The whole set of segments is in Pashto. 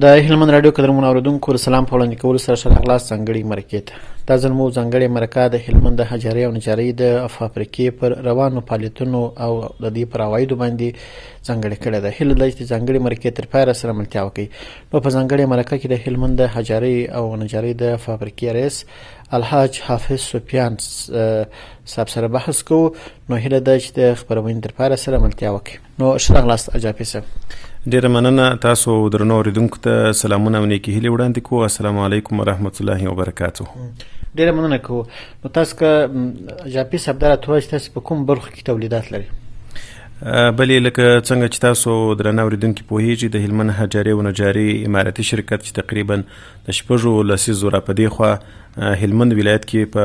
د هلمند راډیو قدرمنو اورېدونکو د سلام په وړاندې کولو سره ښه راغلاست ځانګړې مرکې ته. دا ځل مو ځانګړې مرکه د هلمند د حجرې او نجارۍ د فابریکې پر روانو فعالیتونو او د دې پر عوایدو باندې ځانګړې کړې ده. هیله ده چې د ځانګړې مرکې تر پایه راسره ملتیا وکړئ. نو په ځانګړې مرکه کې د هلمند د حجرې او نجارۍ د فابریکې رئیس الحاج حافظ سفیان صاحب سره بحث کوو. نو هیله ده چې د خپرونې تر پایه راسره ملتیا وکړئ. نو ښه راغلاست اجاپي صاحب. ډیره مننه تاسو درنو اوریدونکو ته سلامونه او نیکې هیلې وړاندې کوو. السلام علیکم ورحمت الله وبرکاته. ډیره مننه کوو. نو تاسو که اجاپي صاحب دا راته ووایئ چې تاسو په کوم برخو کې تولیدات لرئ؟ بلې، لکه څنګه چې تاسو درنه اوریدونکي پوهیږي، د هلمند حجرې او نجاري امارتي شرکت چې تقریبا د شپږو لسیزو را په دې خوا هلمند ولایت کې په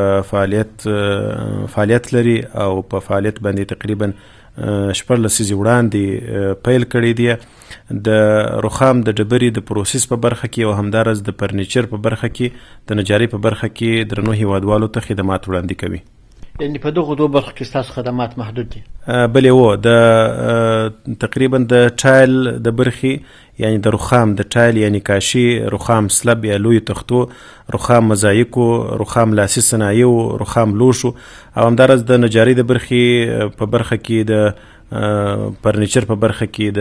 فعالیت لري او په فعالیت باندې تقریبا شپږ لسیزې وړاندې پیل کړی دی، د رخام د ډبرې د پروسس په برخه کې او همداراز د فرنیچر په برخه کې، د نجارۍ په برخه کې درنو هیوادوالو ته خدمات وړاندې کوي. یعنی په دغو دوو برخو کې ستاسو خدمات محدود دي؟ بلې، هو، د تقریبا د ټایل د برخې، یعنی د رخام د ټایل یعنی کاشي، رخام سلب یا لوی تختو، رخام مزایکو، رخام لاسي صنایعو، رخام لوښو او همداراز د نجارۍ د برخې په برخه کې، د فرنیچر په برخه کې، د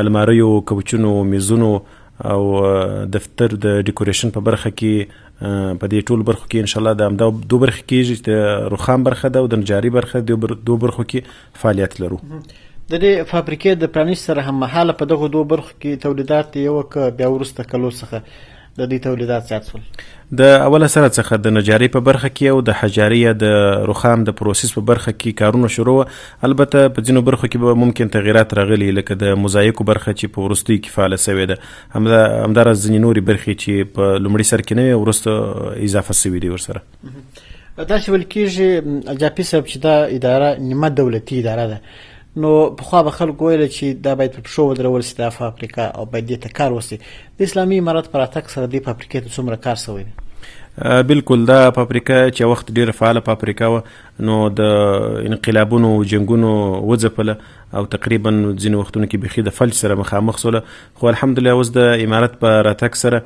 الماریو، کوچونو، میزونو او دفتر د ډیکوریشن په برخه کې، په دې ټولو برخو کې ان شاء الله د همدا دوه برخې کېږي چې د رخام برخه ده او د نجاري برخه، د دوه برخو کې فعالیت لرو. د دې فابریکې د پرانیست سره هممهاله په دغو دوو برخو کې تولیدات یو که بیا وروسته کلو څخه د دې تولیدات زیات شول؟ د اوله سره څخه د نجارۍ په برخه کې او د حجاري یا د رخام د پروسس په برخه کې کارونه شروع وه. البته په ځینو برخو کې به ممکن تغیرات راغلي، لکه د موزایکو برخه چې په وروستیو کې فعاله شوې ده، همداراز ځینې نورې برخې چې په لومړي سر کې نه وې، وروسته اضافه شوې دي ورسره. داسې ویل کېږي اجاپي صاحب چې دا اداره نیمه دولتي اداره ده. نو پخوا به خلکو ویل چې دا باید په پښو ودرول شي دا فابریکه او باید دې ته کار وشي. د اسلامي امارت په راتګ سره دې فابریکې ته څومره کار شوی دی؟ بالکل، دا فابریکه چې وخت ډیره فعاله فابریکه وه، نو د انقلابونو او جنګونو وځپله او تقریبا ځینې وختونو کې بیخي د فلج سره مخامخ سوله. خو الحمدلله اوس د امارت په راتګ سره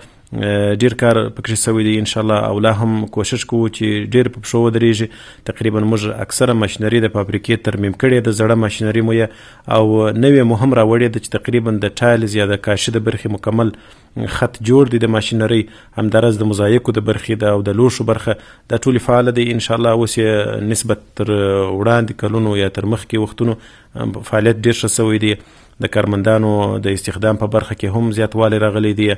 ډیر کار پکې شوی دی ان شاء الله، او لا هم کوشش کوو چې ډیر په پښو ودرېږي. تقریبا موږ اکثره ماشینري د فابریکې ترمیم کړې ده، زړه ماشینري مو یې او نوې مو هم راوړې ده چې تقریبا د ټایلز یا د کاشي د برخې مکمل خط جوړ دی د ماشینرۍ، همداراز د موزایکو د برخې ده او د لوښو برخه، دا ټولې فعاله دی ان شاء الله. اوس یې نسبت تر وړاندې کلونو یا تر مخکې وختونو فعالیت ډیر ښه شوی دی. د کارمندانو د استخدام په برخه کې هم زیاتوالی راغلی دی،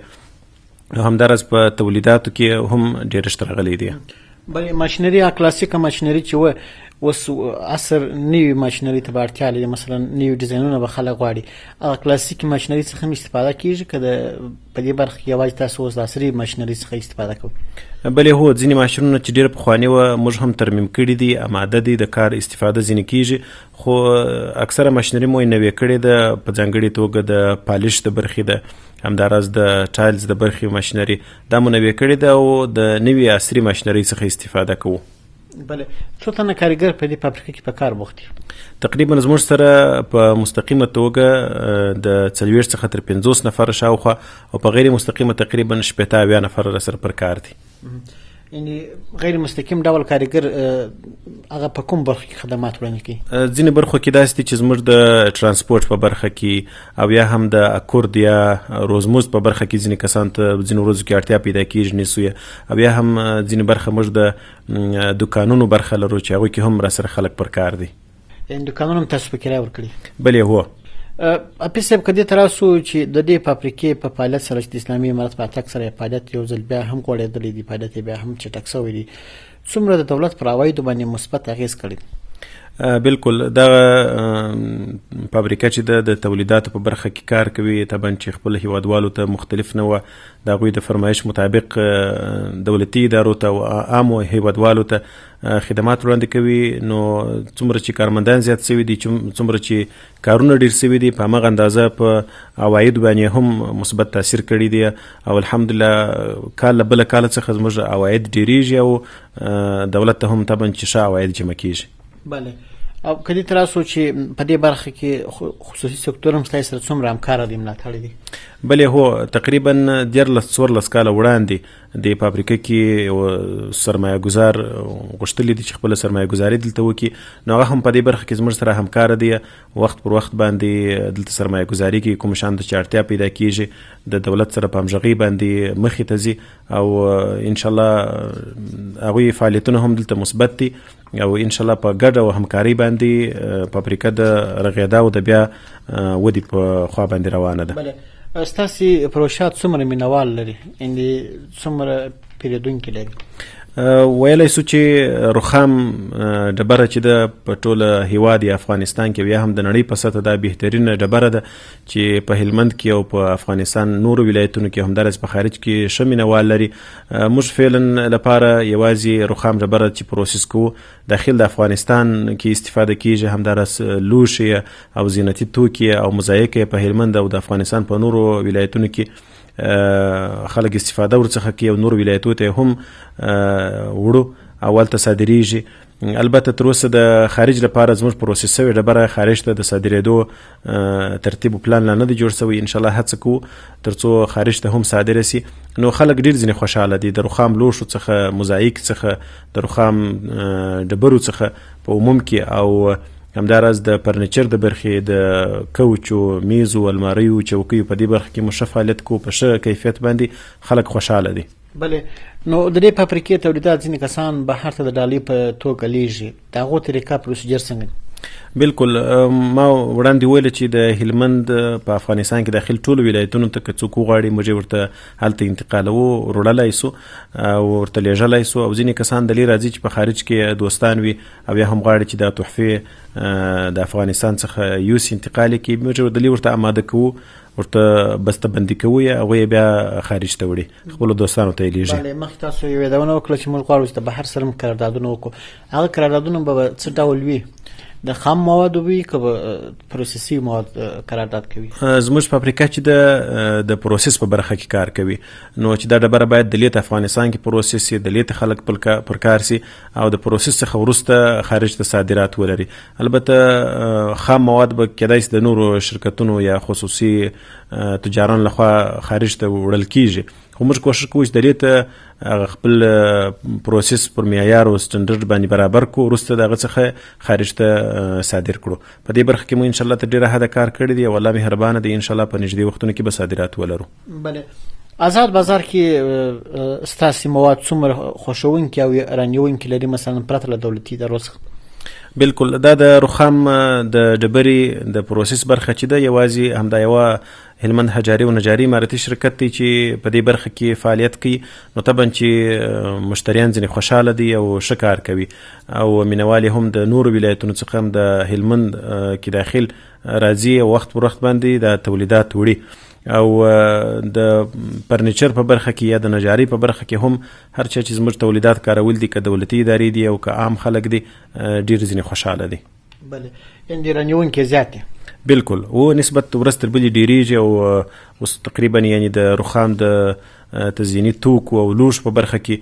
همداراز په تولیداتو کې هم ډېرښت راغلی دی. بله ماشینري، هغه کلاسیکه ماشینري چې وه، اوس عصر نوي ماشینري ته به اړتیا لري، مثلا نوي ډیزاینونه به خلک غواړي، هغه کلاسیکې ماشینري څخه هم استفاده کېږي که د په دې برخه کې یوازې تاسو اوس د عصري ماشینري څخه استفاده کوئ؟ بلې، هو، ځینې ماشینونه چې ډېر پخواني وه موږ هم ترمیم کړي دي، اماده دي، د کار استفاده ځینې کېږي، خو اکثره ماشینري مو یې نوې کړې ده، په ځانګړې توګه د پالش د برخې ده، همداراز د ټایلز د برخې ماشینري دا مو نوې کړې ده او د نوې عصري ماشینرۍ څخه استفاده کوو. بله، څو تنه کاریګر په دې فابریکه کې په کار بوخت دي؟ تقریبا زموږ سره په مستقیمه توګه د 40 څخه تر 50 نفره شاوخوا او په غیر مستقیمه تقریبا 60 70 نفره راسره پر کار دي. یعنی غیر مستقیم ډول کاریګر هغه په کوم برخو کې خدمات وړاندې کوي؟ ځینې برخو کې داسې دي چې زموږ د ترانسپورت په برخه کې او یا هم د اکورد یا روزمزد په برخه کې ځینې کسان ته ځینو ورځو کې اړتیا پیدا کیږي نیسو یې، او یا هم ځینې برخه موږ د دوکانونو برخه لرو چې هغوی کې هم راسره خلک پر کار دي. یعنی دوکانونه هم تاسو په کرایه ورکړي؟ بلې، هو. حافظ صاحب، که دې ته راسو چې د دې فابریکې په فعالیت سره چې د اسلامي امارت په اتک سره یې فعالیت یو ځل بیا هم غوړېدلی دی، فعالیت یې بیا هم چټک شوی دی، څومره د دولت پر عوایدو باندې مثبت اغېز کړی دی؟ بالکل، دغه فابریکه چې ده د تولیداتو په برخه کې کار کوي، طبعا چې خپل هیوادوالو ته مختلف نوع د هغوی د فرمایش مطابق دولتي ادارو ته او عامو هیوادوالو ته خدمات وړاندې کوي. نو څومره چې کارمندان زیات شوي دي، څومره چې کارونه ډیر شوي دي، په هماغه اندازه په عواید باندې هم مثبت تاثیر کړی دی او الحمدلله کال له بله کاله څخه زموږ عواید ډیریږي او دولت ته هم طبعا چې ښه عواید جمع کیږي. بله، او که دې ته راسو چې په دې برخه کې خصوصي سکتور هم ستاسو سره څومره همکاره دی، ملاتړی دی؟ بلې هو، تقریبا 13 14 کاله وړاندې د فابریکه کې یو سرمایه ګذار غوښتلي دي چې خپله سرمایه ګذاري دلته وکړي، نو هغه هم په دې برخه کې زموږ سره همکار دی. وخت پر وخت باندې دلته سرمایه ګذاري کوي، کوم شان ته چې اړتیا پیدا کیږي د دولت سره په همغږۍ باندې مخې ته ځي، او ان شاء الله هغوی فعالیتونه هم دلته مثبت دي، او ان شاء الله په ګډه او همکارۍ باندې فابریکه د رغېدا او د بیا ودې په خوا باندې روانه ده. بله، ستاسې فروشات څومره مینوال لري، یعنې څومره پیرېدونکي لري؟ ویلی سو چې رخام ډبره چې ده په ټوله هیواد یا افغانستان کې یا هم د نړۍ په سطح دا بهترینه ډبره ده چې په هلمند کې او په افغانستان نورو ولایتونو کې همداراز په خارج کې ښه مینوال لري. موږ فعلا لپاره یوازې رخام ډبره چې پروسس کوو داخل د افغانستان کې استفاده کیږي، همداراز لوښي او زینتي توکي او موزاییک په هلمند او د افغانستان په نورو ولایتونو کې خلک استفاده ورڅخه کوي او نورو ولایتو ته هم وړو او هلته صادریږي. البته تر اوسه د خارج لپاره زموږ پروسس شوې ډبره خارج ته د صادرېدو ترتیب او پلان لا نه دی جوړ شوی. ان شاء الله هڅه کوو ترڅو خارج ته هم صادره سي. نو خلک ډیر ځینې خوشحاله دي، د رخام لوښو څخه، موزاییک څخه، د رخام ډبرو څخه په عموم کې، او همداراز د فرنیچر د برخې د کوچو، میزو، الماریو، چوکیو په دې برخه کې مو ښه فعالیت کوو، په ښه کیفیت باندې خلک خوشحاله دي. بله، نو د دې فابریکې تولیدات ځینې کسان بهر ته د ډالۍ په توګه لیږي، د هغو طریقه پروسیجر څنګه دی؟ بالکل، ما وړاندې وویل چې د هلمند په افغانستان کې داخل ټولو ولایتونو ته که څوک وغواړي موږ یې ورته هلته انتقالوو، وروړلی سو او ورته لیږلی سو. او ځینې کسان د لرې راځي چې په خارج کې دوستان وي او یا هم غواړي چې دا تحفې د افغانستان څخه یوسي انتقال یې کړي، موږ د لرې ورته اماده کوو، ورته بسته بندي کوو یې، هغوی یې بیا خارج ته وړي، خپلو دوستانو ته یې لیږي. بله، مخکې تاسو یو یادونه وکړه چې موږ غواړو چې د بهر سره هم قراردادونه وکړو، هغه قراردادونه به څه ډول وي؟ د خام موادو وي که به پروسسي مواد قرارداد کوي؟ زموږ فابریکه چې د پروسس په برخه کې کار کوي، نو چې دا ډبره باید د لیت افغانستان کې پروسس سي، د لیت خلک پر کار سي او د پروسس څخه وروسته خارج ته صادرات ولري. البته خام مواد به کېدای سي د نورو شرکتونو یا خصوصي تجارانو لخوا خارج ته وړل کیږي، خو موږ کوښښ کوو چې د لیت هغه خپل پروسس پر معیار او سټنډرډ باندې برابر کړو، وروسته د هغه څخه خارج ته صادر کړو. په دې برخه کې مو انشاءالله تر ډېره حده کار کړی دی او الله مهربانه دی، انشاءالله په نږدې وختونو کې به صادرات ولرو. بله، آزاد بازار کې ستاسې مواد څومره خوښوونکي او رانیوونکي لري، مثلا پرته له دولتي ادارو څخه؟ بالکل، دا د رخام د ډبرې د پروسس برخه چې ده یوازې همدا یوه هلمند حجاري او نجاري امارتي شرکت دی چې په دې برخه کې فعالیت کوي، نو طبعا چې مشتریان ځینې خوشحاله دي او ښه کار کوي، او مینوال یې هم د نورو ولایتونو څخه هم د هلمند کې داخل راځي او وخت پر وخت باندې دا تولیدات وړي. او د فرنیچر په برخه کې یا د نجاري په برخه کې هم هر چا چې زموږ تولیدات کارول دي، که دولتي ادارې دي او که عام خلک دي، ډېر ځینې خوشحاله دي. بله، یعنې د رانیوونکي زیات دي؟ بالکل، و نسبت ورځ تر بلې ډېرېږي او اوس تقریبا یعنې د رخام د تزییني توکو او لوښ په برخه کې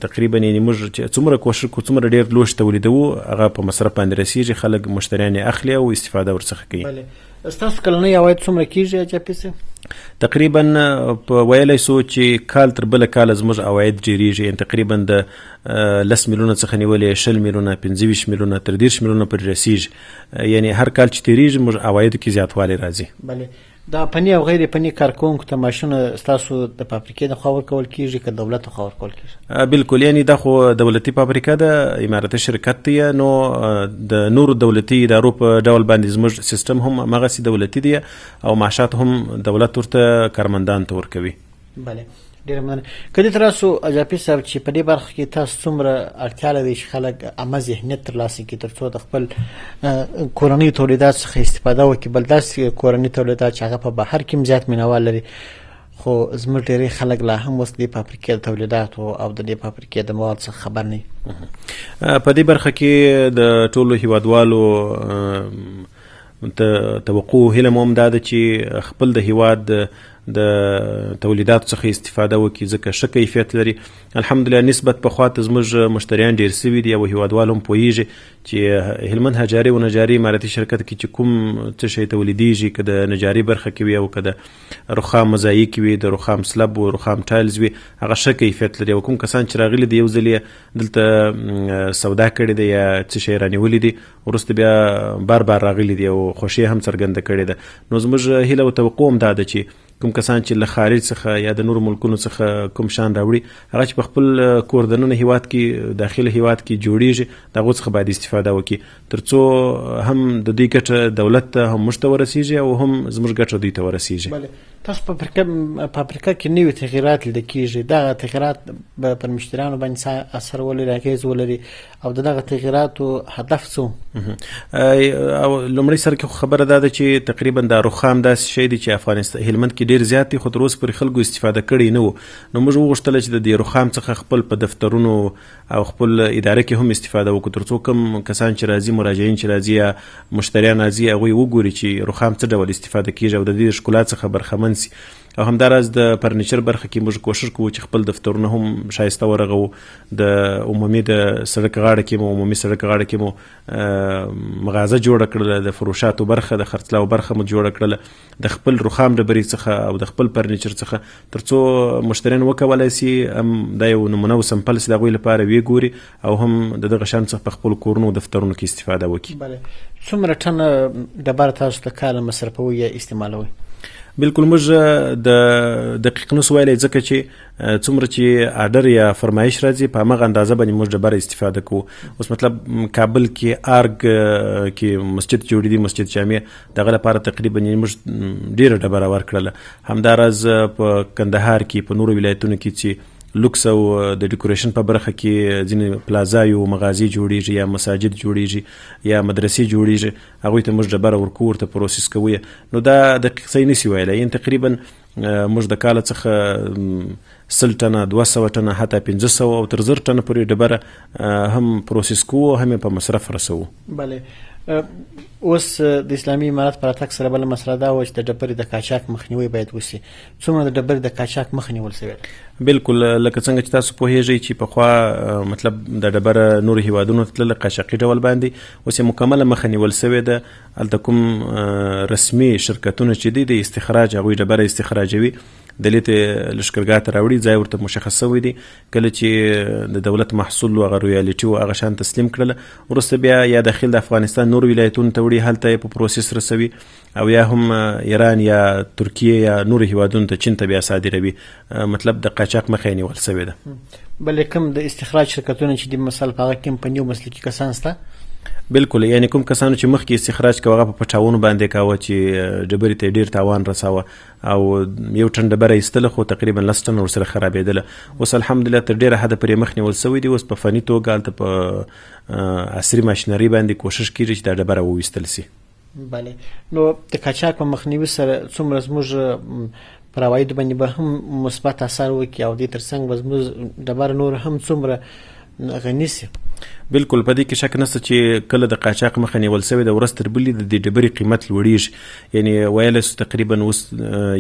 تقریبا یعنې موږ چې څومره کوښښ کوو، څومره ډېر لوښ تولیدوو هغه په مصرف باندې رسېږي، خلک مشتریان یې اخلي او استفاده ورڅخه کوي. بله، ستاسو کلنۍ عواید څومره کېږي اجاپي صاحب؟ تقریبا په ویلی سو چې کال تر بله کاله زموږ عواید ډېرېږي، یعنې تقریبا د 10 میلیونه څخه نیولې 20 میلیونه، 25 میلیونه تر 30 میلیونه پورې رسېږي، یعنې هر کال چې تېرېږي موږ عوایدو کې زیاتوالی راځي. بله، دا فني او غیر فني کارکوونکو ته معاشونه ستاسو د فابریکې د خوا ورکول کیږي که دولت خوا ورکول کیږي؟ بالکل، یعنی دا خو دولتي فابریکه ده، امارتي شرکت دی، نو د نورو دولتي ادارو په ډول باندې زموږ سیستم هم هماغسې دولتي دی او معاشات هم دولت ورته کارمندان ته ورکوي. بله، ډېره مننه. که دې ته راسو اجاپي صاحب چې په دې برخه کې تاسو څومره اړتیا لرئ چې خلک عامه ذهنیت ترلاسه کړي ترڅو د خپل کورنیو تولیدات څخه استفاده وکړي، بل داسې کورني تولیدات چې هغه په بهر کې هم زیات مینهوال لري، خو زموږ ډېری خلک لا هم اوس د دې فابریکې د تولیداتو او د دې فابریکې د موادو څخه خبر نه دي. په دې برخه کې د ټولو هیوادوالو توقع هیله مو هم دا ده چې خپل د هیواد د تولیداتو څخه استفاده وکړي، ځکه ښه کیفیت لري. الحمدلله نسبت پخوا ته زموږ مشتریان ډیر سوي دي او هیوادوال هم پوهیږي چې هلمند حجاري و نجاري امارتي شرکت کې چې کوم څه شی تولیدیږي، که د نجاري برخه کې وي او که د رخام موزاییک وي، د رخام سلب و رخام ټایلز وي، هغه ښه کیفیت لري. او کوم کسان چې راغلي دي یو ځل یې دلته سودا کړې ده یا څه شی رانیولي دي، وروسته بیا بار بار راغلي دي او خوښي هم څرګنده کړې ده. نو زموږ هیله او توقع هم دا ده چې کوم کسان چې له خارج څخه یا د نورو ملکونو څخه کوم شان راوړي، هغه چې په خپل کور دننه هیواد کې، داخل هیواد کې جوړیږي، د هغو څخه باید استفاده وکړي، ترڅو هم د دوی ګټه دولت ته هم موږ ته ورسیږي او هم زموږ ګټه دوی ته ورسیږي. بله، تاسو په فابریکه کې نوي تغیرات لیدل کیږي، دغه تغیرات به پر مشتریانو باندې څه اثر ولري، اغېز ولري، او د دغه تغیراتو هدف څه و؟ او لومړی سر کې خو خبره دا ده چې تقریبا دا رخام داسې شی دی چې افغانستان هلمند کې ډېر زیات دی، خو تر اوسه پورې خلکو استفاده کړې نه و. نو موږ وغوښتله چې د دې رخام څخه خپل په دفترونو او خپل اداره کې هم استفاده وکړو، ترڅو کوم کسان چې راځي، مراجعین چې راځي یا مشتریان راځي، هغوی وګوري چې رخام څه ډول استفاده کیږي او د دې ښکلا څخه برخمن سي. او همداراز د فرنیچر برخه کې موږ کوشش کوو چې خپل دفترونه هم ښایسته ورغوو. د عمومي د سړک غاړه کې مو، عمومي سړک غاړه کې مو مغازه جوړه کړله، د فروشاتو برخه، د خرڅلاو برخه مو جوړه کړله د خپل رخام ډبرې څخه او د خپل فرنیچر څخه، ترڅو مشتریان وکولای سي هم دا یو نمونه او سمپل سي د هغوی لپاره ویې ګوري او هم د دغه شان څخه په خپلو کورونو او دفترونو کې استفاده وکړي. بله، څومره ټنه ډبره تاسو د کاله مصرفوئ یا استعمالوئ؟ بالکل، موږ د دقیق نسو ویلی، ځکه چې څومره چې آرډر یا فرمایش راځي په هماغه اندازه باندې موږ ډبره استفاده کوو. اوس مطلب کابل کې ارګ کې مسجد جوړېدي، مسجد جامع، دغه لپاره تقریبا موږ ډېره ډبره ورکړله. همداراز په کندهار کې، په نورو ولایتونو کې چې لوکس او د ډیکوریشن په برخه کې ځینې پلازای او مغازې جوړیږي یا مساجد جوړیږي یا مدرسې جوړیږي، هغوی ته موږ ډبره ورکوو، ورته پروسس کوو یې. نو دا دقیق ځای نشي ویلی، یعنې تقریبا موږ د کاله څخه 100 ټنه، 200 ټنه، حتی 500 او تر 1000 ټنه پورې ډبره هم پروسس کوو او هم یې په مصرف رسوو. بله، اوس د اسلامي امارت په راتګ سره بله مسله دا وه چې د ډبرې د قاچاق مخنیوی باید وشي. څومره د ډبرې د قاچاق مخه نیول شوې ده؟ بالکل، لکه څنګه چې تاسو پوهیږئ چې پخوا مطلب د ډبره نورو هیوادونو ته تلله قاچاقي ډول باندې، اوس یې مکمله مخه نیول شوې ده. هلته کوم رسمي شرکتونه چې دي د استخراج، هغوی ډبره استخراجوي، دلې ته لښکرګاه ته راوړي، ځای ورته مشخص شوی دی. کله چې د دولت محصول و هغه رویالټي و هغه شان تسلیم کړله، وروسته بیا یا داخل د افغانستان نورو ولایتونو ته وړي، هلته یې په پروسس رسوي، او یا هم ایران یا ترکیه یا نورو هیوادونو ته، چین ته بیا صادروي. مطلب د قاچاق مخه یې نیول شوې ده. بلې کوم د استخراج شرکتونه چې دي، مثلا په هغه کې هم په نیو مسلکي کسان شته؟ بالکل، یعنې کوم کسانو چې مخکې استخراج کاوه هغه په پټاونو باندې کاوه چې ډبرې ته یې ډېر تاوان رساوه او یو ټن ډبره ایستله خو تقریبا 10 ټنه ورسره خرابېدله. اوس الحمدلله تر ډېره حده پرې مخ نیول شوی دی. اوس په فني توګه هلته په عصري ماشینري باندې کوشش کېږي چې دا ډبره وویستل سي. بله، نو د قاچاق په مخنیوي سره څومره زموږ پر عوایدو باندې به هم مثبت اثر وکړي او دې ترڅنګ به زموږ ډبره نور هم څومره غني سي؟ بالکل، په دې کې شک نشته چې کله د قاچاق مخه نیول شوې ده، ورځ تر بلې د دې ډبرې قیمت لوړیږي. یعنې ویلی سو تقریبا اوس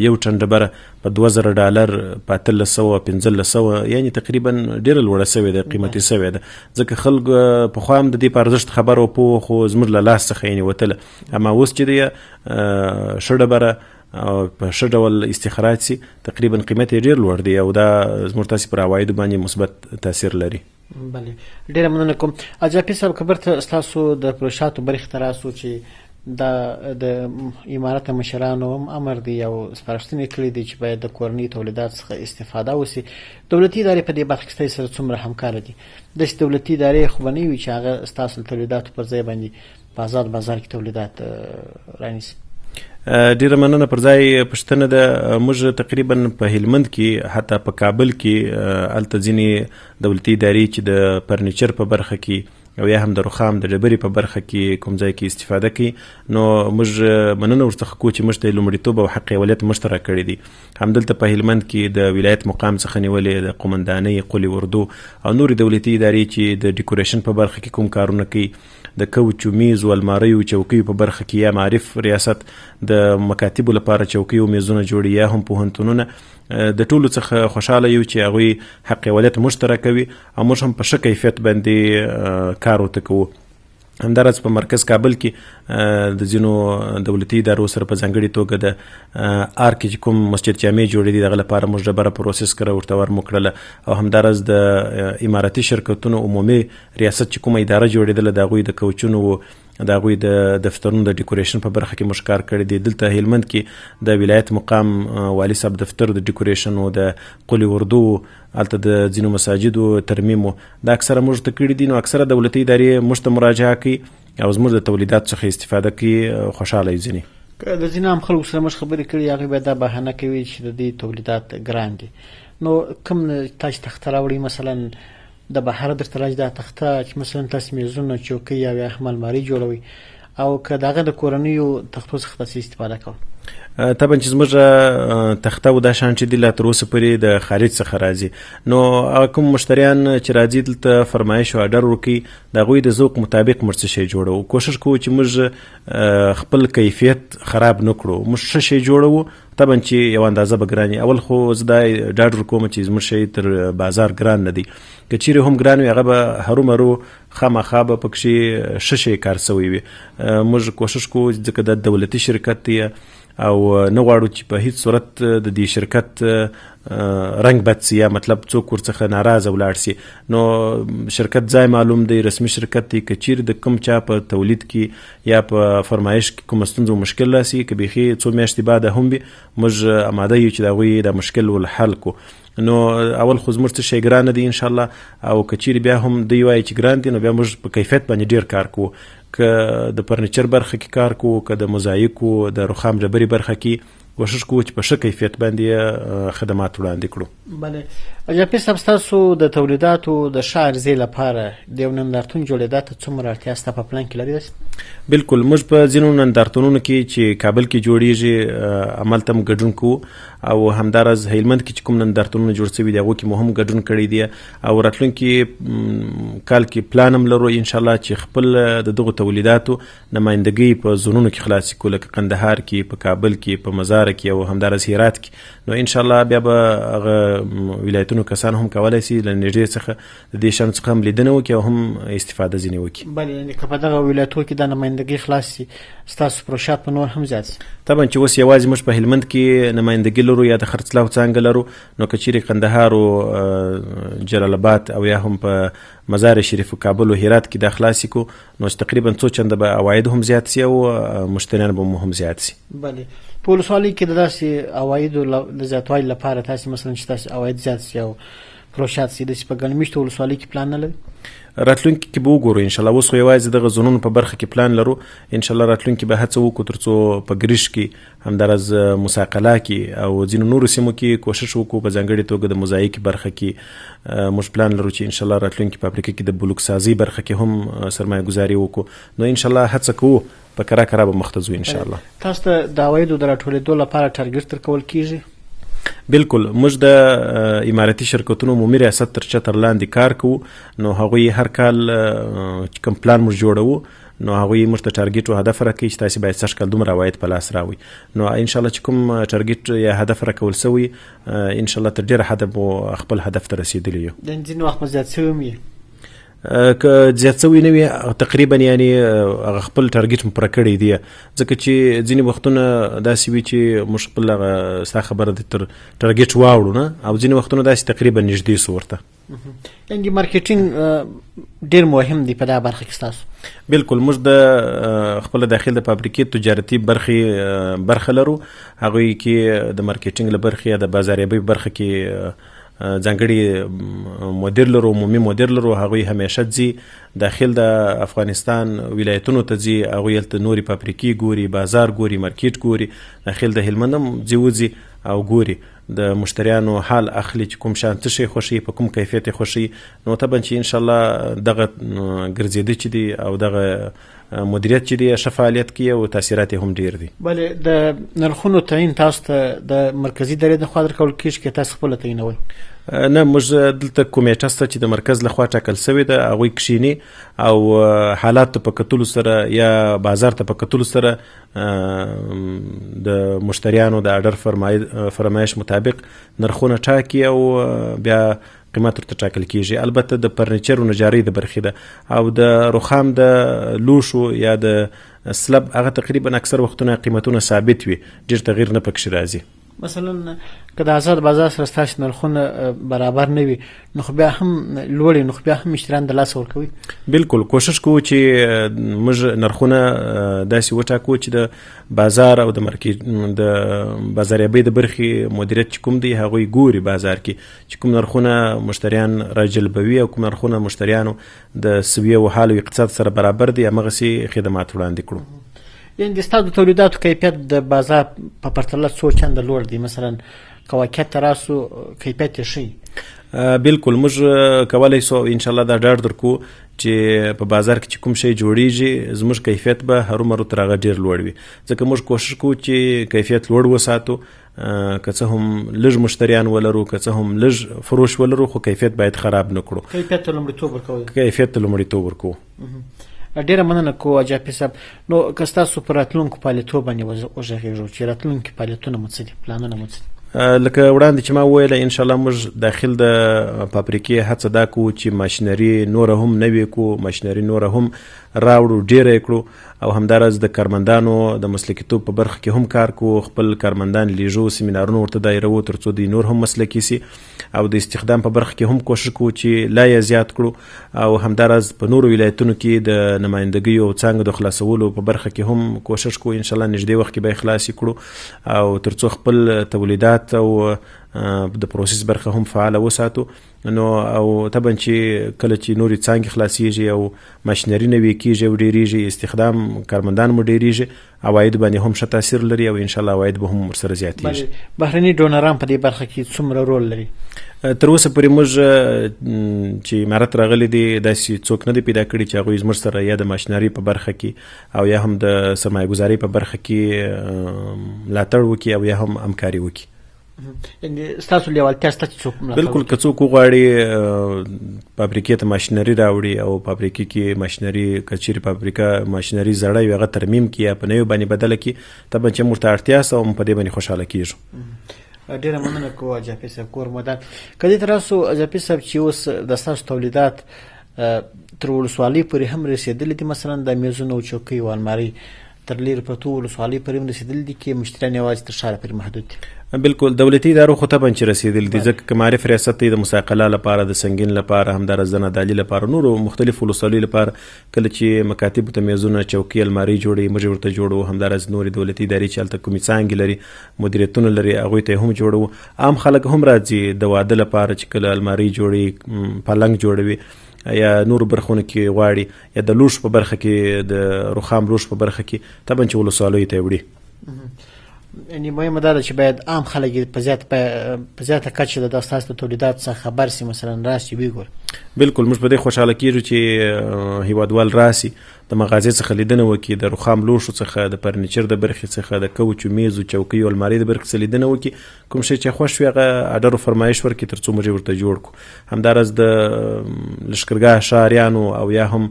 یو ټن ډبره په 2000 ډالر، په 1800، 1500، یعنې تقریبا ډېره لوړه شوې ده، قیمتي شوې ده. ځکه خلک پخوا هم د دې په ارزښت خبر و پوه، خو زموږ له لاس څخه یې وتله. اما اوس چې دی ښه ډبره او په ښه ډول استخراج سي، تقریبا قیمت یې ډېر لوړ دی او دا زموږ تاسې پر عوایدو باندې مثبت تاثیر لري. بله، ډېره مننه کوم. اجاپي صاحب، که بیرته ستاسو د فروشاتو برخې ته راسو چې دا د امارت مشرانو هم امر دی او سپارښتنې کړې دي چې باید د کورنۍ تولیدات څخه استفاده وشي، دولتي ادارې په دې برخه کې ستاسو سره څومره همکاره دي؟ داسې دولتي ادارې خو به نه وي چې هغه ستاسو د تولیداتو پر ځای باندې په ازاد بازار کې تولیدات رانیسي؟ ډېره مننه، پر ځای پوښتنه ده. موږ تقریبا په هلمند کې، حتی په کابل کې، هلته ځینې دولتي ادارې چې د فرنیچر په برخه کې او یا هم د رخام د ډبرې په برخه کې کوم ځای کې استفاده کوي، نو موږ مننه ورڅخه کوو چې موږ ته یې لومړیتوب او حق اولیت موږ ته راکړی دی. همدلته په هلمند کې د ولایت مقام څخه نیولې د قومندانۍ، قول اردو او نورې دولتي ادارې چې د ډیکوریشن په برخه کې کوم کارونه کوي، د کوچو، میزو، الماریو، چوکیو په برخه کې، یا معارف ریاست د مکاتبو لپاره چوکۍ او میزونه جوړي، یا هم پوهنتونونه، د ټولو څخه خوشحاله یو چې هغوی حق اولیت موږ ته راکوي او موږ هم په ښه کیفیت باندې کار ورته کوو. همداراز په مرکز کابل کې د ځینو دولتي ادارو سره په ځانګړي توګه د ارګ کې چې کوم مسجد جامع جوړې دي، دغه لپاره موږ ډبره پروسس کړه ورته ور مو کړله. او همداراز د امارتي شرکتونو عمومي ریاست چې کومه اداره جوړېدله، د هغوی د کوچونو، د هغوی د دفترونو د ډیکوریشن په برخه کې موږ کار کړی دی. دلته هلمند کې د ولایت مقام والي صاحب دفتر د ډیکوریشن او د قول اردو هلته د ځینو مساجدو ترمیم، دا اکثره موږ ته کړي دي. نو اکثره دولتي ادارې موږ ته مراجعه کوي او زموږ د تولیداتو څخه استفاده کوي، خوشحاله یو ځینې. د ځینو عام خلکو سره موږ خبرې کړي، هغوی بیا دا بهانه کوي چې د دې تولیدات ګران دي. نو کوم تاسو تخته راوړي، مثلا د بهر درته راځي دا تخته چې مثلا تاسو میزونه، چوکۍ یا هم المارۍ جوړوئ، او که د هغه د کورنیو تختو څخه تاسو استفاده کوئ؟ طبعا چې زموږ تخته او دا شان چې دي لا تر اوسه پورې د خارج څخه راځي. نو هغه کوم مشتریان چې راځي دلته فرمایش او آرډر ورکوي، د هغوی د ذوق مطابق موږ څه شی جوړوو. کوشش کوو چې موږ خپل کیفیت خراب نه کړو، موږ ښه شی جوړوو. طبعا چې یو اندازه به ګران وي. اول خو زه دا ډاډ ورکوم چې زموږ شی تر بازار ګران نه دی، که چیرې هم ګران وي هغه به هرومرو خامخا به پکښې ښه شی کار سوی وي. موږ کوشش کوو، ځکه دا دولتي شرکت دی او نه غواړو چې په هیڅ صورت د دې شرکت رنګ بد سي، یا مطلب څوک ورڅخه ناراضه ولاړ سي. نو شرکت ځای معلوم دی، رسمي شرکت دی. که چیرې د کوم چا په تولید کې یا په فرمایش کې کومه ستونزه او مشکل راسي، که بیخي څو میاشتې بعد هم وي، موږ اماده یو چې د هغوی دا مشکل ول حل کړو. نو اول خو زموږ څه شی ګران دی انشاءالله، او که چیرې بیا هم دوی وایي چې ګران دی، نو بیا موږ په کیفیت باندې ډیر کار کوو. که د فرنیچر برخه کې کار کوو، که د موزاییکو د رخام ډبرې برخه کې، کوشش کوو چې په ښه کیفیت باندې خدمات وړاندې کړو. بله اجاپي صاحب، ستاسو د تولیداتو د ښه عرضې لپاره د یو نندارتون جوړېدا ته څومره اړتیا سته، په پلان کې لري داسې؟ بالکل، موږ په ځینو نندارتونونو کې چې کابل کې جوړیږي هملته هم ګډون کوو، او همداراز هلمند کې چې کوم نندارتونونه جوړ سوي دي هغو کې مو هم ګډون کړی دی. او راتلونکي کال کې پلان هم لرو انشاءالله چې خپل د دغو تولیداتو نمایندګۍ په زونونو کې خلاصې کړو، لکه قندهار کې، په کابل کې، په مزار کې او همداراز هرات کې. نو انشاءالله بیا به هغه ولایتونو کسان هم کولای شي له نږدې څخه د دې شیانو څخه هم لیدنه وکړي او هم استفاده ځینې وکړي. بله، یعنې که په دغه ولایتو کې دا نمایندګۍ خلاص شي، ستاسو فروشات به نور هم زیات شي؟ طبعا چې اوس یوازې موږ په هلمند کې نمایندګي لرو یا د خرڅلاو څانګه لرو، نو که چیرې قندهار او جلال آباد او یا هم په مزار شریف، کابل او هرات کې دا خلاصې کړو، نو چې تقریبا څو چنده به عواید هم زیات شي او مشتریان به مو هم زیات شي. بله، په ولسوالۍ کې د داسې عوایدو د زیاتوالي لپاره تاسې مثلا چې تاسې عواید زیات شي او فروشات شي، داسې په ګڼ مېشتو ولسوالۍ کې پلان نه لري؟ راتلونکي کې به وګورو انشاءالله. اوس خو یوازې دغه زونونو په برخه کې پلان لرو، انشاءالله راتلونکي به هڅه وکړو ترڅو په ګریش کې، همداراز موسی قلعه کې او ځینو نورو سیمو کې کوشش وکړو. په ځانګړې توګه د موزاییک برخه کې موږ پلان لرو چې انشاءالله راتلونکي په افریقا کې د بلوک سازۍ برخه کې هم سرمایه ګذاري وکړو. نو انشاءالله هڅه کوو، په کرا کرا به مخته ځو انشاءالله. تاسو ته د عوایدو د راټولېدو لپاره ټارګټ درکول کیږي؟ بالکل، موږ د امارتي شرکتونو عمومي ریاست تر چتر لاندې کار کوو. نو هغوی هر کال چې کوم پلان موږ جوړوو، نو هغوی موږ ته ټارګټ او هدف راکوي چې تاسې باید سږ کال دومره عواید په لاس راوړئ. نو انشاءالله چې کوم ټارګټ یا هدف راکول سوی، انشاءالله تر ډېره حده مو خپل هدف ته رسېدلي یو. د ځینې وخت مو زیات سوي هم وي؟ که زیات سوی نه وي، تقریبا یعنې هغه خپل ټارګټ مو پوره کړی دی، ځکه چې ځینې وختونه داسې وي چې موږ خپل هغه ستا خبره ده تر ټارګټ واوړو نه، او ځینې وختونه داسې تقریبا نږدې سو ورته. یعنې مارکیټینګ ډېر مهم دی په دا برخه کې ستاسو؟ بالکل، موږ د خپل داخل د فابریکې تجارتي برخې برخه لرو، هغوی کې د مارکیټینګ له برخې یا د بازاریابۍ برخه کې ځانګړي مدیر لرو، عمومي مدیر لرو. هغوی همیشه ځي داخل د افغانستان ولایتونو ته ځي، هغوی هلته نورې فابریکې ګوري، بازار ګوري، مارکیټ ګوري، داخل د هلمند هم ځي وځي او ګوري، د مشتریانو حال اخلي چې کوم شان څه شی خوښوي، په کوم کیفیت یې خوښوي. نو طبعا چې انشاءالله دغه ګرځېده چې دي او دغه مدیریت چې دی ښه فعالیت کوي او تاثیرات یې هم ډیر دي. بله، د نرخونو تعیین تاسو ته د مرکزي ادارې د خوا درکول کیږي که تاسو خپله تعیینوئ؟ نه، موږ دلته کمیټه شته چې د مرکز لخوا ټاکل شوې ده، هغوی کښیني او حالات ته په کتلو سره یا بازار ته په کتلو سره د مشتریانو د آرډر فرمایش مطابق نرخونه ټاکي او بیا قیمت ورته ټاکل کیږي. البته د فرنیچر او نجارۍ د برخې ده او د رخام د لوښو یا د سلب هغه تقریبا اکثر وختونه قیمتونه ثابت وي، ډیر تغییر نه پکښې راځي. مثلا که د آزاد بازار سره ستاسو نرخونه برابر نه وي نو خو بیا هم لوړ، نو خو بیا هم مشتریان د لاسه ورکوي. بالکل، کوشش کوو چې موږ نرخونه داسې وټاکو چې د بازار او د مرکز د بازاریابۍ د برخې مدیریت چې کوم دی هغوی ګوري بازار کې چې کوم نرخونه مشتریان راجلبوي او کوم نرخونه مشتریانو د سویې او حال او اقتصاد سره برابر دي، همغسې خدمات وړاندې کړو. یعنې د ستاسو د تولیداتو کیفیت د بازار په پرتله څو چنده لوړ دی؟ مثلا که واقعیت ته راسو کیفیت یې ښه؟ بالکل، موږ کولی سو ان شاء الله دا ډاډ درکو چې په بازار کې چې کوم شی جوړیږي زموږ کیفیت به هرومرو تر هغه ډیر لوړ وي، ځکه موږ کوشش کوو چې کیفیت لوړ وساتو. که څه هم لږ مشتریان ولرو، که څه هم لږ فروش ولرو، خو کیفیت باید خراب نه کړو. کیفیت ته لومړیتوب ورکوئ؟ کیفیت ته لومړیتوب ورکوو. ډېره مننه کوو اجاپي صاحب. نو که ستاسو پر راتلونکو فعالیتو باندې وغږېږو چې راتلونکي فعالیتونه مو څه دي، پلانونه مو څه دي؟ لکه وړاندې چې ما وویل ان شاء الله موږ داخل د فابریکې هڅه دا کوو چې ماشینري نوره هم نوې کړو، ماشینري نوره هم راوړو، ډېره یې کړو، او همداراز د کارمندانو د مسلکیتوب په برخه کې هم کار کوو، خپل کارمندان لیږو، سیمینارونه ورته دایروو ترڅو دوی نور هم مسلکي سي، او د استخدام په برخه کې هم کوشش کوو چې لا یې زیات کړو، او همداراز په نورو ولایتونو کې د نمایندګیو او څانګو د خلاصولو په برخه کې هم کوشش کوو، ان شاء الله نږدې وخت کې به یې خلاصې کړو، او ترڅو خپل تولیدات او د پروسس برخه هم فعاله وساتو. نو او طبعا چې کله چې نورې څانګې خلاصیږي او ماشینري نوې کیږي او ډیریږي، استخدام کارمندان مو ډیریږي، عواید باندې هم ښه تاثیر لري او ان شاء الله عواید به هم ورسره زیاتیږي. بهرني ډونران په دې برخه کې څومره رول لري؟ تر اوسه پورې موږ چې امارت راغلي دي داسې څوک نه دی پیدا کړي چې هغوی زموږ سره یا د ماشینري په برخه کې او یا هم د سرمایه ګذارۍ په برخه کې ملاتړ وکړي او یا هم همکاري وکړي. یعنې ستاسو لیوالتیا شته چې څوک ملاتړ؟ بالکل، که څوک وغواړي فابریکې ته ماشینري راوړي او فابریکې کې ماشینري، که چیرې فابریکه ماشینري زړه وي هغه ترمیم کړي یا په نوې باندې بدله کړي، طبعا چې موږ ته اړتیا شته او موږ په دې باندې خوشحاله کیږو. ډېره مننه کوو اجاپي صاحب، کور مو ودان. که دې ته راسو اجاپي صاحب چې اوس د ستاسو تولیدات تر ولسوالۍ پورې هم رسېدلي دي، مثلا د میزونو او چوکیو او المارۍ تر لیرې پرتو ولسوالۍ پورې هم رسېدلي دي کې مشتریان یوازې تر ښاره پورې محدود دي؟ بالکل، دولتي ادارو خو طبعا چې رسېدلي دي، ځکه که معارف ریاست دی د مساقله لپاره، د سنګین لپاره، همداراز د نادعلي لپاره، نورو مختلفو ولسوالیو لپاره کله چې مکاتبو ته میزونه، چوکۍ، المارۍ جوړوي موږ یې ورته جوړوو. همداراز نورې دولتي ادارې چې هلته کومې څانګې لري، مدیریتونه لري، هغوی ته یې هم جوړوو. عام خلک هم راځي د واده لپاره چې کله المارۍ جوړوي، پلنګ جوړوي یا نورو برخونو کې غواړي، یا د لوښو په برخه کې، د رخام لوښو په برخه کې طبعا چې ولسوالیو ته یې وړي. یعنې مهمه دا ده چې باید عام خلک یې په زیاته کچه د ستاسو د تولیداتو څخه خبر سي، مثلا راسي وګوري. بالکل، موږ په دې خوشحاله کیږو چې هیوادوال راسي، د مغازې څخه لیدنه وکړي، د رخام لوښو څخه، د فرنیچر د برخې څخه، د کوچو، میزو، چوکیو، المارۍ د برخې څخه لیدنه وکړي، کوم شی چې خوښ وي هغه اډر او فرمایش ورکړي ترڅو موږ یې ورته جوړ کړو. همداراز د لښکرګاه ښاریانو او یا هم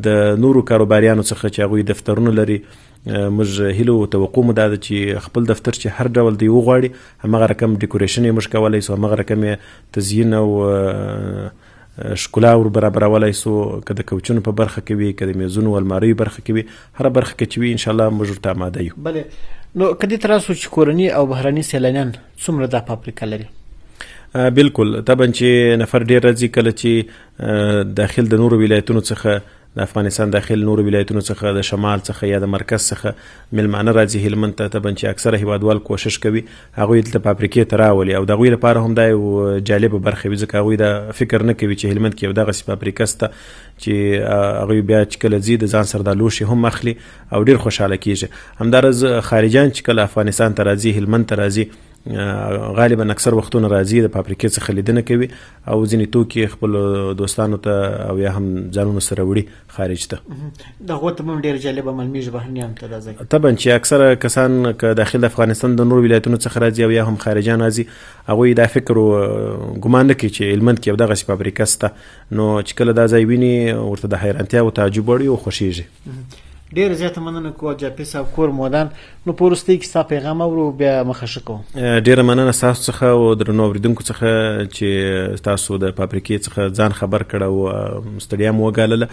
د نورو کاروباریانو څخه چې هغوی دفترونه لري، موږ هیله او توقع مو دا ده چې خپل دفتر چې هر ډول دی وغواړي هماغه رقم ډیکوریشن یې موږ کولی سو، هماغه رقم یې تزیین او ښکلا ور برابرولی سو، که د کوچونو په برخه کې وي، که د میزونو او الماریو برخه کې وي، هره برخه کې چې وي ان شاء الله موږ ورته اماده یو. بله، نو که دې ته راسو چې کورني او بهرني سیلانیان څومره دا فابریکه لري؟ بالکل، طبعا چې نفر ډېر راځي کله چې داخل د نورو ولایتونو څخه، د افغانستان داخل نورو ولایتونو څخه، د شمال څخه یا د مرکز څخه میلمانه راځي هلمند ته، طبعا چې اکثره هیوادوال کوشش کوي هغوی دلته فابریکې ته راولي او د هغوی لپاره هم دا یو جالبه برخه وي، ځکه هغوی دا فکر نه کوي چې هلمند کې یو دغسې فابریکه شته چې هغوی بیا چې کله ځي د ځان سره دا لوښي هم اخلي او ډېر خوشحاله کیږي. همداراز خارجیان چې کله افغانستان ته راځي، هلمند ته راځي، غالبا اکثر وختونه راځي، د فابریکې څخه لیدنه کوي او ځینې توکي خپل دوستانو ته او یا هم ځانونو سره وړي خارج ته. دغو ته هم ډیر جالبه معلومیږي بهرنیانو ته دا ځای. طبعا چې اکثره کسان که داخل د افغانستان د نورو ولایتونو څخه راځي او یا هم خارجان راځي، هغوی دا فکر او ګمان نه کوي چې هلمند کې یو دغسې فابریکه شته، نو چې کله دا ځای ویني ورته د حیرانتیا او تعجب وړي او خوښیږي. ډیره زیاته مننه کوو جاپي صاحب، کور مو ودان. نو په وروستۍ کې ستا پیغام اورو بیا مخه ښه کوو. ډیره مننه ستاسو څخه او درنو اوریدونکو څخه چې تاسو د فابریکې څخه ځان خبر کړ او ستړیا مو وګالله.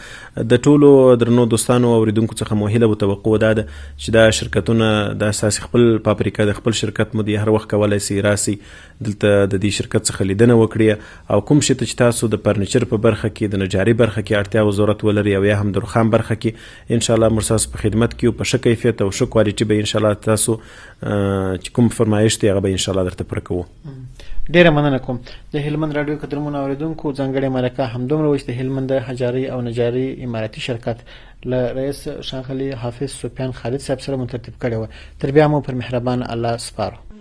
د ټولو درنو دوستانو او اوریدونکو څخه مو هیله او توقع دا ده چې دا شرکتونه دا ستاسو خپل فابریکه د خپل شرکت مو دی، هر وخت کولای سي راسي دلته د دې شرکت څخه لیدنه وکړي او کوم شي ته چې تاسو د فرنیچر په برخه کې، د نجاري برخه کې اړتیا او ضرورت ولري او یا هم د رخام برخه کې، ان شاء الله موږ تاسو په خدمت کې یو. په ښه کیفیت او ښه کوالټي به ان شاء الله تاسو چې کوم فرمایش دی هغه به ان شاء الله درته پوره کوو. ډیره مننه کوم. د هلمند راډیو قدرمنو اوریدونکو، ځانګړې مرکه همدومره وه چې د هلمند د حجاري او نجاري امارتي شرکت له رئیس ښاغلي حافظ سفیان خالد صاحب سره مو ترتیب کړې وه. تر بیا مو پر مهربان الله سپارو.